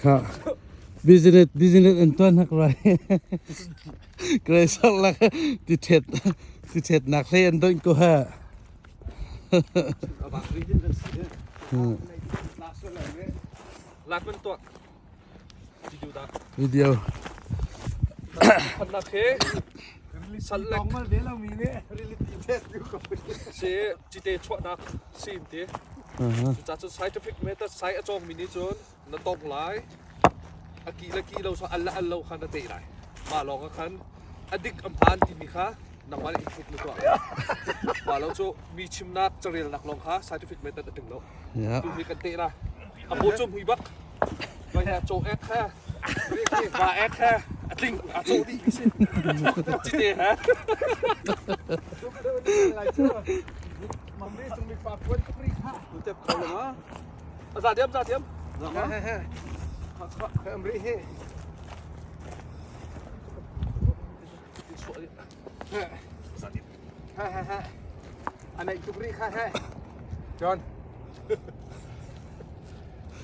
Kha business business an tuan hak rai. Kreisar lak ti thet ti thet nak hlei an doin ko ha. Lak man tuah. Video dah. Video. Phannak he sal lek si cite chuahnak sin ti. Cucaah cun scientific method sai a cawngmi nih cun na tong lai. A ki le ki lo so al le al lo kha na teh lai. Mah lawng ah khan a dik a hmaan timi kha nangmah nih in na tuah. Mah lo cu mi chimnak carelnak lawng kha scientific method a tling lo. Yeah. Tu hi kan teh la. A paw cu mui bak. Vai ha caw ek ha. Va ek ha. A tling a caw dih si. Cite ha. Za diam za diam. Anei tuk rih kha he. John.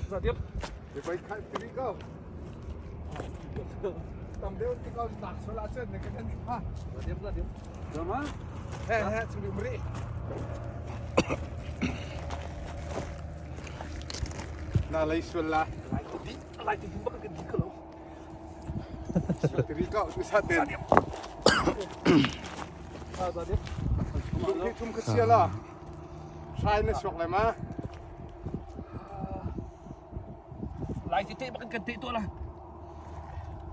Za diam. Ipoi kha tiri ko. Tam deuh ti ko tak sola chen ne kan ha. Za diam za diam. Zama. He he chung um rih. Na lei sual la. Lai ti di lai ti di bak kan di ko lo. Tiri ko tu sa ten. Lung hi thum ka sia la. Hrai na suak lai ma. Lai ti te bak kan te to la.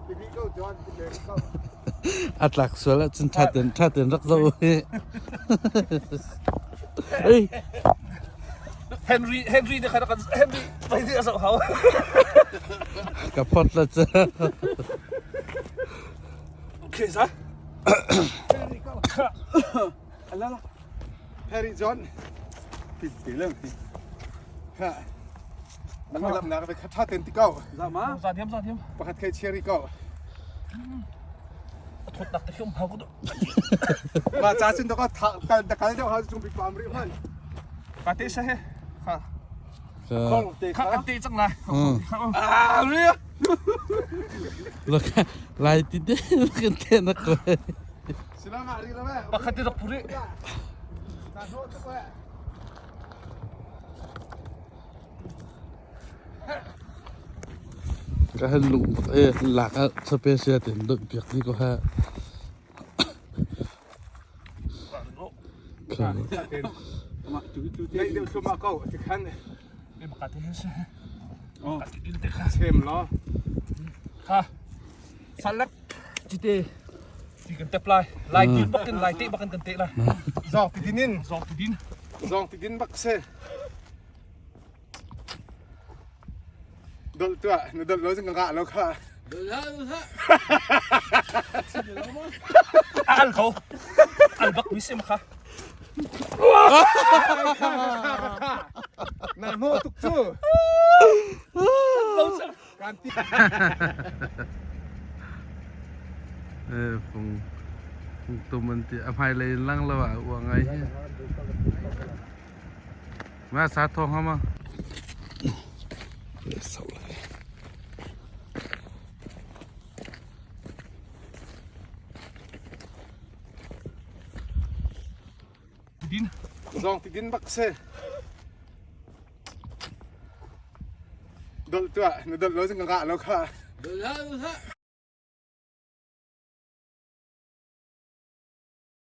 Tiri ko John tiri ko. A tlak sual ahcun ṭha tein ṭha tein rak zoh hi. Ei. Henry Henry ne kha kan Henry vai di a zoh hau. Ka phot la cu. Okay sa. Ala la. Harry John. Ti ti lem. Ha. Nang lam nak ve kha ten ti ko. Za ma. Za diam za diam. Pakhat kai cherry ko. Thot nak te hiom hau ko do. Ma cha cun to ka tha kal da kal deuh ha chung bik pam ri hman. Ka te sa he. Ha. Khong te Kha kan te cang lai. Ah, ri. Lai ti te kan te na ko. Silama ri la me. Pakhat te rak puri. Na no te ko. Ka han lung bak e lak ah special ten dot piak ni ko ha. Nei deuh thluahmah ko tikhan. Oh. Chem law. Kha. Salak cite ti kan tep lai. Lai ti bak kan lai te bak kan te lai. Zong ti dinin. Zong ti din. Zong ti din bak se. Dol tuah na dol lo cun ka ngah lo kha. A al ko. Al bak mi sim kha. Na hnawh tuk cu. Kan ti. Eh, fung fung tum an ti a hmailei in lang lo ah ua ngai hi. Ma sa thong hama. Din. Zong ti din bak se. Dol tuah na dol lo cun ka ngah lo kha. Dol ha dol ha.